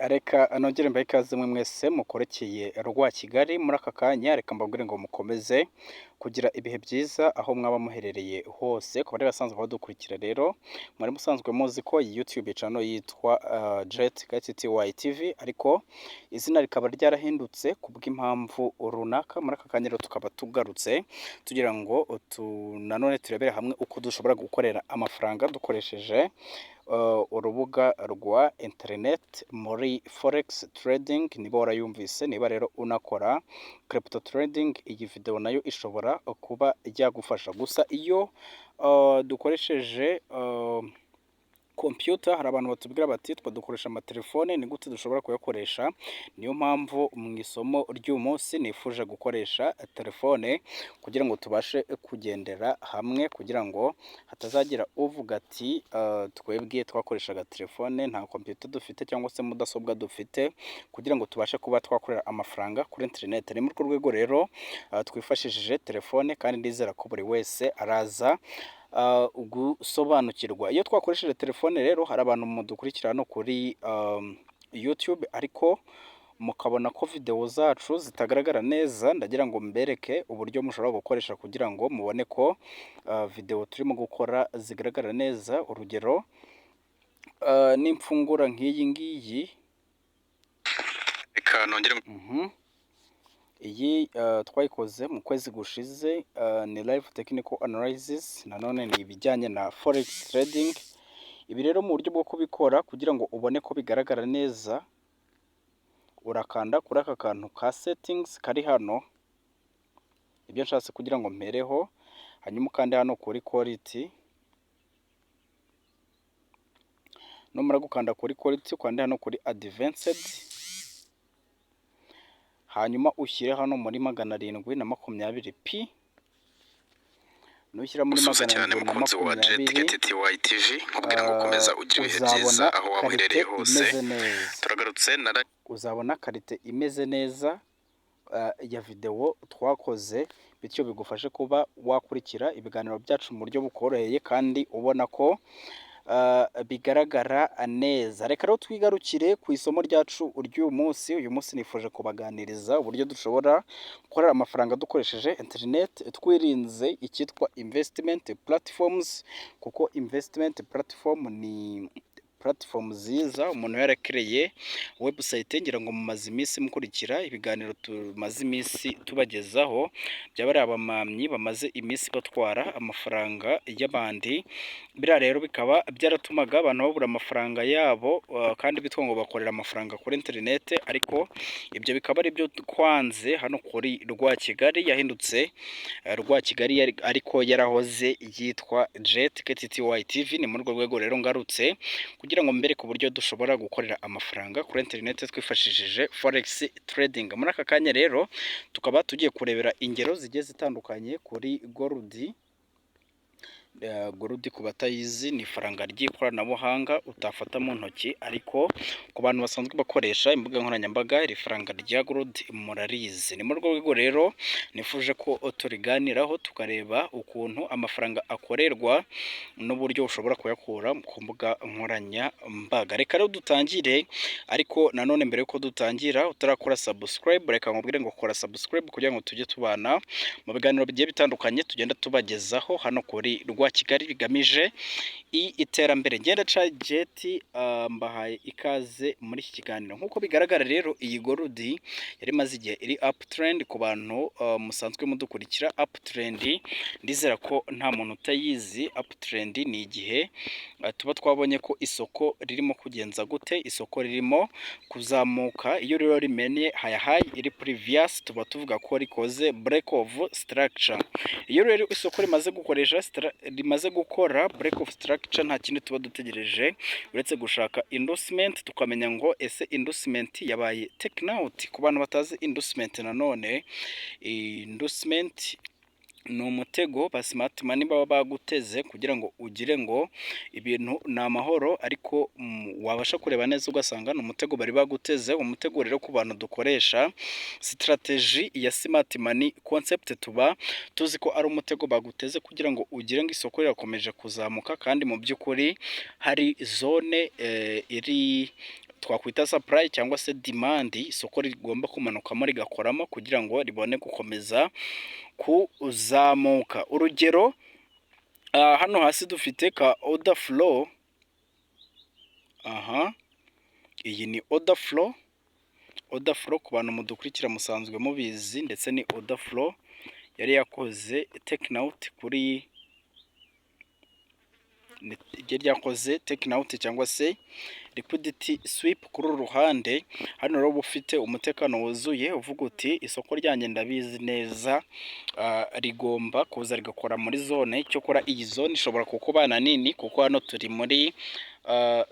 Reka nongere mbahe ikaze mwe mwese mukorekeye rwa Kigali muri aka kanya. Reka mbabwire ngo mukomeze kugira ibihe byiza aho mwaba muherereye hose. Ku bari basanzwe badukurikira rero, mwari musanzwe muzi ko iyi YouTube channel yitwa Jet KTTY TV, ariko izina rikaba ryarahindutse ku bw'impamvu runaka. Muri aka kanya rero tukaba tugarutse tugira ngo nanone turebere hamwe uko dushobora gukorera amafaranga dukoresheje urubuga rwa internet muri forex trading. Niba warayumvise, niba rero unakora crypto trading, iyi video nayo ishobora kuba yagufasha. Gusa iyo dukoresheje computer, hari abantu batubwira bati: "Twe dukoresha amatelefone, ni gute dushobora kuyakoresha?" Niyo mpamvu mu isomo ry'uyu munsi nifuje gukoresha telefone kugira ngo tubashe kugendera hamwe, kugira ngo hatazagira uvuga ati: "Twebwe twakoreshaga telefone, nta computer dufite cyangwa se mudasobwa dufite kugira ngo tubashe kuba twakorera amafaranga kuri internet." Ni muri urwo rwego rero twifashishije telefone, kandi ndizera ko buri wese araza gusobanukirwa. Iyo twakoresheje telefone rero, hari abantu mudukurikira hano kuri YouTube ariko mukabona ko videwo zacu zitagaragara neza. Ndagira ngo mbereke uburyo mushobora gukoresha kugira ngo mubone ko videwo turimo gukora zigaragara neza. Urugero, nimfungura nk'iyi ngiyi, Reka nongere Iyi twayikoze mu kwezi gushize, ni live technical analysis, nanone ni ibijyanye na forex trading. Ibi rero, mu buryo bwo kubikora kugira ngo ubone ko bigaragara neza, urakanda kuri aka kantu ka settings kari hano, ibyo nshatse kugira ngo mpereho, hanyuma ukande hano kuri quality. Numara gukanda kuri quality, ukande hano kuri advanced, hanyuma ushyire hano muri 720p. Nushyira muri Gusuhuza magana cyane arindwi na mukunzi wa Jet makumyabiri, KTTY TV, nkubwira ngo komeza ugire ibihe uzabona byiza aho waba qualité uherereye hose. imeze neza. Turagarutse nara Uzabona qualité imeze neza ya videwo twakoze, bityo bigufashe kuba wakurikira ibiganiro byacu mu buryo bukoroheye kandi ubona ko bigaragara neza. Reka rero twigarukire ku isomo ryacu ry'uyu munsi. Uyu munsi nifuje kubaganiriza uburyo dushobora gukorera amafaranga dukoresheje interineti, twirinze icyitwa investment platforms, kuko investment platform ni platform nziza umuntu yarakereye website. Ngira ngo mumaze iminsi mukurikira ibiganiro tumaze iminsi tubagezaho byaba ari abamamyi bamaze iminsi batwara amafaranga y'abandi. Biriya rero bikaba byaratumaga abantu babura amafaranga yabo, kandi bitwa ngo bakorera amafaranga kuri interineti, ariko ibyo bikaba ari byo twanze hano kuri Rwa Kigali yahindutse Rwa Kigali ariko yarahoze yitwa Jet KTTY TV. Ni muri urwo rwego rero ngarutse kugira ngo mbereke uburyo dushobora gukorera amafaranga kuri interineti twifashishije forex trading. Muri aka kanya rero tukaba tugiye kurebera ingero zigiye zitandukanye kuri gold. Gold, ku batayizi, ni ifaranga ry'ikoranabuhanga utafata mu ntoki, ariko ku bantu basanzwe bakoresha imbuga nkoranyambaga iri faranga rya gold murarizi. Ni muri urwo rwego rero nifuje ko turiganiraho, tukareba ukuntu amafaranga akorerwa n'uburyo ushobora kuyakura ku mbuga nkoranyambaga. Reka rero dutangire, ariko nanone mbere yuko dutangira, utarakora subscribe, reka nkubwire ngo kora subscribe kugira ngo tujye tubana mu biganiro bigiye bitandukanye tugenda tubagezaho hano kuri Rwa Kigali bigamije iterambere. Ngenda ca Jet, mbahaye ikaze muri iki kiganiro. Nk'uko bigaragara rero, iyi gold yari imaze igihe iri uptrend. Ku bantu musanzwe mudukurikira, uptrend ndizera ko nta muntu utayizi. Uptrend ni igihe tuba twabonye ko isoko ririmo kugenza gute? Isoko ririmo kuzamuka. Iyo rero rimennye higher high iri previous, tuba tuvuga ko rikoze break of structure. Iyo rero isoko rimaze gukoresha, rimaze gukora break of structure, nta kindi tuba dutegereje uretse gushaka inducement, tukamenya ngo ese inducement yabaye taken out. Ku bantu batazi inducement, nanone inducement ni umutego ba smart money baba baguteze kugira ngo ugire ngo ibintu ni amahoro, ariko wabasha kureba neza ugasanga ni umutego bari baguteze. Umutego rero, ku bantu dukoresha strategy ya smart money concept, tuba tuzi ko ari umutego baguteze kugira ngo ugire ngo isoko rirakomeje kuzamuka, kandi mu by'ukuri hari zone iri Twakwita supply cyangwa se demand, isoko rigomba kumanukamo rigakoramo kugira ngo ribone gukomeza kuzamuka. Urugero, hano hasi dufite ka order flow. Aha iyi ni order flow. Order flow, ku bantu mudukurikira musanzwe mubizi, ndetse ni order flow yari yakoze taken out kuri ryari ryakoze taken out cyangwa se liquidity sweep kuri uru ruhande. Hano rero uba ufite umutekano wuzuye, uvuga uti: "Isoko ryanjye ndabizi neza, rigomba kuza rigakora muri zone." Cyokora iyi zone ishobora kukubana nini, kuko hano turi muri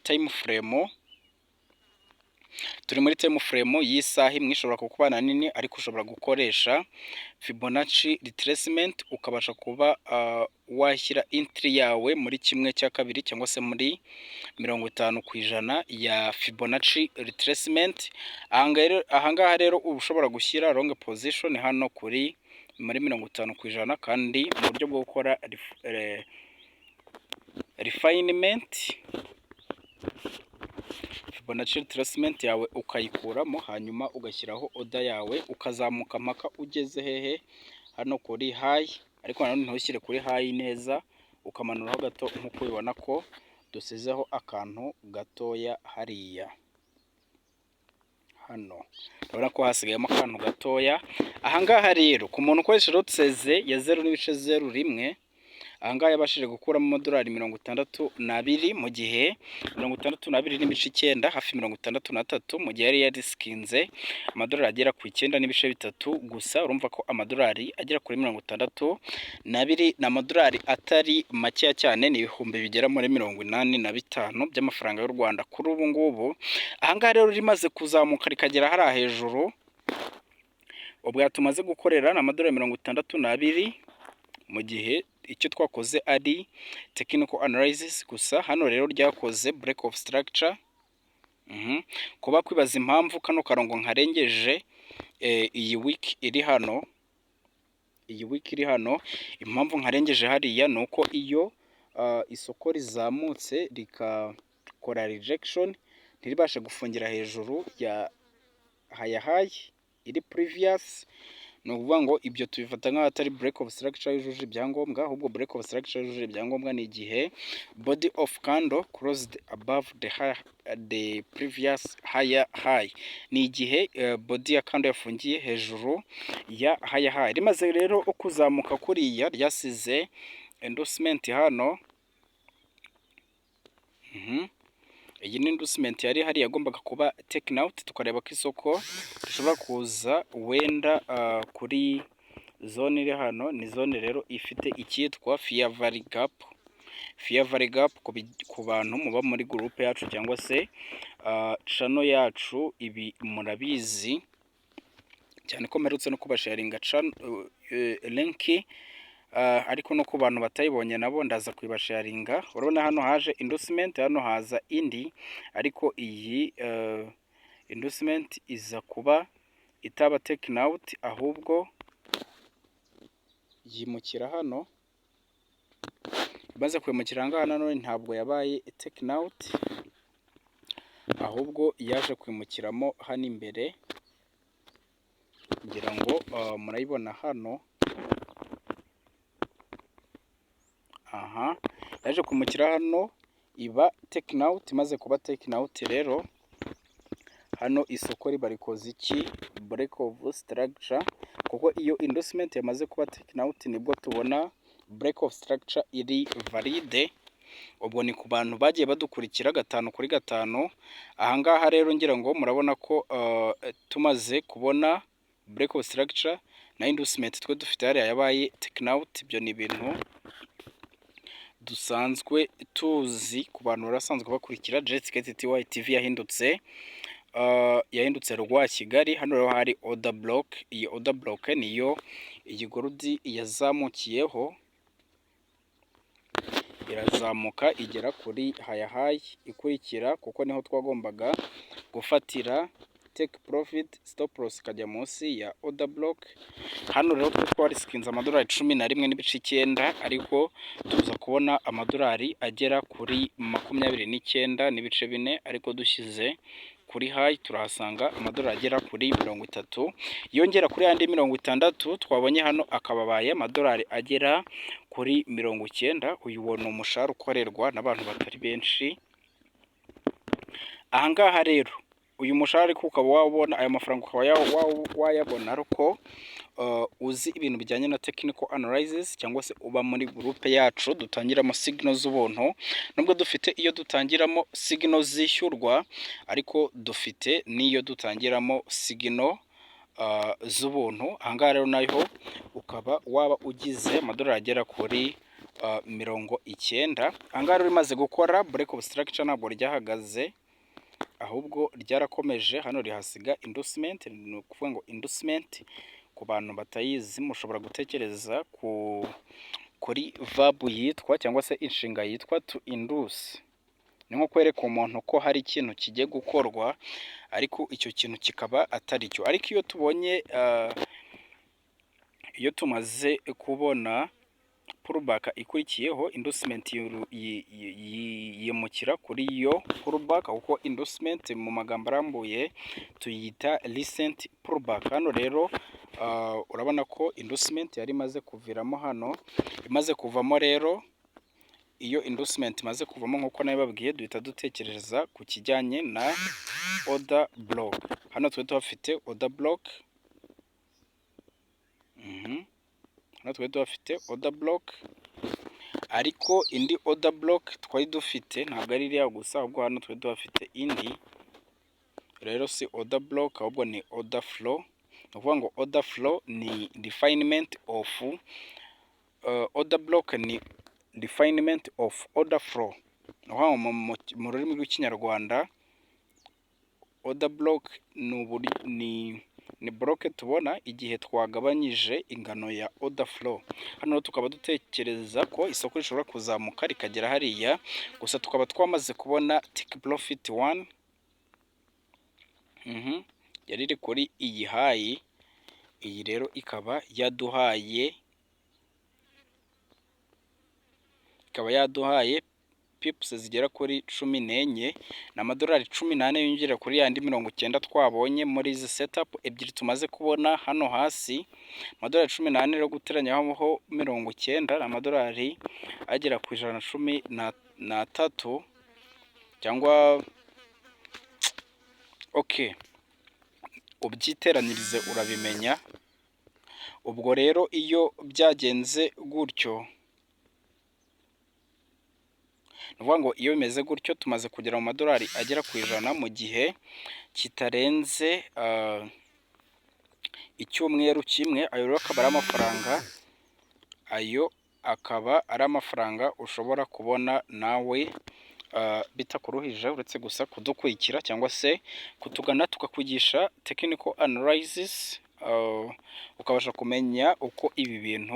time frame y'isaha imwe, ishobora kukubana nini, ariko ushobora gukoresha Fibonacci retracement, ukabasha kuba washyira entry yawe muri 1/2 cyangwa se muri 50% ya Fibonacci retracement. Ahangaha rero uba ushobora gushyira long position hano kuri muri 50%, kandi mu buryo bwo gukora refinement, Fibonacci retracement yawe ukayikuramo, hanyuma ugashyiraho order yawe, ukazamuka mpaka ugeze hehe? Hano kuri high, ariko nanone ntushyire kuri high neza, ukamanuraho gato nk'uko ubibona ko dusizeho akantu gatoya hariya. Hano urabona ko hasigayemo akantu gatoya. Ahangaha rero, ku muntu ukoresha lot size ya 0.01, ahangaha yabashije gukuramo amadolari 62, mu gihe 62.9, hafi 63, mu gihe yari yarisikinze amadolari agera ku 9.3 gusa. Urumva ko amadolari agera kuri 62 ni amadolari atari makeya cyane, ni ibihumbi bigera muri 85 by'amafaranga y'u Rwanda kuri ubu ngubu. Ahangaha rero rimaze kuzamuka rikagera hariya hejuru, ubwo tumaze gukorera ni amadolari 62, mu gihe icyo twakoze ari technical analysis gusa. Hano rero ryakoze break of structure. Kuba kwibaza impamvu kano karongo nkarengeje iyi wick iri hano, iyi wick iri hano, impamvu nkarengeje hariya ni uko iyo isoko rizamutse rikakora rejection, ntiribashe gufungira hejuru ya higher high iri previous, ni ukuvuga ngo ibyo tubifata nk'aho atari break of structure yujuje ibyangombwa. Ahubwo break of structure yujuje ibyangombwa ni igihe body of candle closed above the previous higher high, ni igihe body ya candle yafungiye hejuru ya higher high. Rimaze rero kuzamuka kuriya, ryasize inducement hano. Iyi ni inducement yari hari yagombaga kuba taken out, tukareba ko isoko rishobora kuza wenda kuri zone iri hano. Ni zone rero ifite icyitwa fair value gap. Fair value gap, ku bantu muba muri groupe yacu cyangwa se channel yacu, ibi murabizi cyane ko mperutse no kubasharinga link, ariko no ku bantu batayibonye nabo ndaza kuyibasharinga. Urabona hano haje inducement, hano haza indi, ariko iyi inducement iza kuba itaba taken out, ahubwo yimukira hano. Imaze kwimukira aha ngaha, nanone ntabwo yabaye taken out, ahubwo yaje kwimukiramo hano imbere. Ngira ngo murayibona hano. Aha yaje kwimukira hano, iba taken out. Imaze kuba taken out rero, hano isoko riba rikoze iki? Break of structure, kuko iyo inducement yamaze kuba taken out nibwo tubona break of structure iri valide. Ubwo ni ku bantu bagiye badukurikira gatanu kuri gatanu. Ahangaha rero ngira ngo murabona ko tumaze kubona break of structure na inducement twe dufite hariya yabaye taken out. Ibyo ni ibintu dusanzwe tuzi ku bantu basanzwe bakurikira JetKTTY TV, yahindutse rwa Kigali. Hano rero hari order block. Iyi order block niyo iyi gold yazamukiyeho, irazamuka igera kuri higher high ikurikira, kuko niho twagombaga gufatira take profit, stop loss ikajya munsi ya order block. Hano rero twe twarisikinze amadolari 11.9, ariko tuza kubona amadolari agera kuri 29.4, ariko dushyize Kuri high turahasanga amadolari agera kuri 30, yongera kuri yandi 60 twabonye hano, akaba abaye amadolari agera kuri 90. Uyu ni umushahara ukorerwa n'abantu batari benshi. Ahangaha rero uyu mushahara ariko ukaba wabona aya mafaranga, ukaba wayabona ariko uzi ibintu bijyanye na technical analysis, cyangwa se uba muri groupe yacu dutangiramo signal z'ubuntu. Nubwo dufite iyo dutangiramo signal zishyurwa, ariko dufite n'iyo dutangiramo signal z'ubuntu. Ahangaha rero naho ukaba waba ugize amadolari agera kuri 90. Ahangaha rero imaze gukora break of structure, ntabwo ryahagaze, ahubwo ryarakomeje. Hano rihasiga inducement. Ni ukuvuga ngo inducement, ku bantu batayizi, mushobora gutekereza kuri verb yitwa cyangwa se inshinga yitwa to induce. Ni nko kwereka umuntu ko hari ikintu kigiye gukorwa, ariko icyo kintu kikaba atari cyo. Ariko iyo tubonye, iyo tumaze kubona pullback ikurikiyeho, inducement yimukira kuri iyo pullback, kuko inducement mu magambo arambuye tuyita recent pullback. Hano rero urabona ko inducement yari imaze kuviramo hano. Imaze kuvamo rero, iyo inducement imaze kuvamo, nk'uko nabibabwiye, duhita dutekereza ku kijyanye na order block. Hano twari tuhafite order block. Hano twari tuhafite order block, ariko indi order block twari dufite ntabwo ari iriya gusa, ahubwo hano twari tuhafite indi. Rero si order block, ahubwo ni order flow. Ni ukuvuga ngo order flow ni refinement of order block, ni refinement of order flow. Ni ukuvuga ngo mu rurimi rw'Ikinyarwanda, order block ni block tubona igihe twagabanyije ingano ya order flow. Hano tukaba dutekereza ko isoko rishobora kuzamuka rikagera hariya, gusa tukaba twamaze kubona take profit one yari iri kuri iyi high. Iyi rero ikaba yaduhaye pips zigera kuri 14. Ni amadolari 14 yongera kuri yandi 90 twabonye muri izi setup ebyiri tumaze kubona hano hasi. Amadolari 14 rero guteranyaho 90 ni amadolari agera ku 113 cyangwa, okay, ubyiteranirize urabimenya. Ubwo rero iyo byagenze gutyo, ni ukuvuga ngo iyo bimeze gutyo, tumaze kugera mu madolari agera ku 100 mu gihe kitarenze icyumweru kimwe. Ayo rero akaba ari amafaranga, ayo akaba ari amafaranga ushobora kubona nawe bitakuruhije, uretse gusa kudukurikira cyangwa se kutugana tukakwigisha technical analysis, ukabasha kumenya uko ibi bintu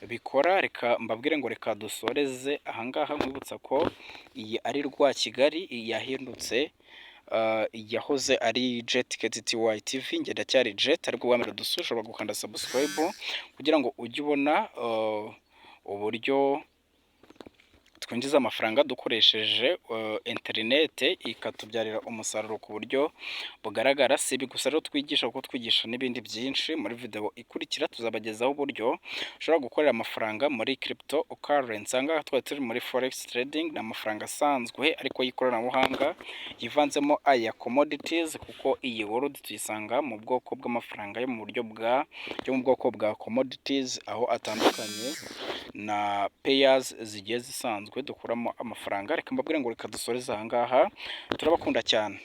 bikora. Reka mbabwire ngo reka dusoreze ahangaha, nkwibutsa ko iyi ari Rwa Kigali yahindutse, yahoze ari Jet KTTY TV. Njye ndacyari Jet, ariko bwa mbere dusura ushobora gukanda subscribe kugira ngo ujye ubona uburyo twinjiza amafaranga dukoresheje interinete, ikatubyarira umusaruro ku buryo bugaragara. Si ibi gusa rero twigisha, kuko twigisha n'ibindi byinshi. Muri video ikurikira tuzabagezaho uburyo ushobora gukorera amafaranga muri crypto currency. Aha ngaha twari turi muri forex trading, ni amafaranga asanzwe ariko y'ikoranabuhanga yivanzemo aya commodities, kuko iyi gold tuyisanga mu bwoko bw'amafaranga yo mu buryo bwa yo mu bwoko bwa commodities, aho atandukanye na pairs zigiye zisanzwe dukuramo amafaranga. Reka mbabwire ngo reka dusoreze aha ngaha, turabakunda cyane.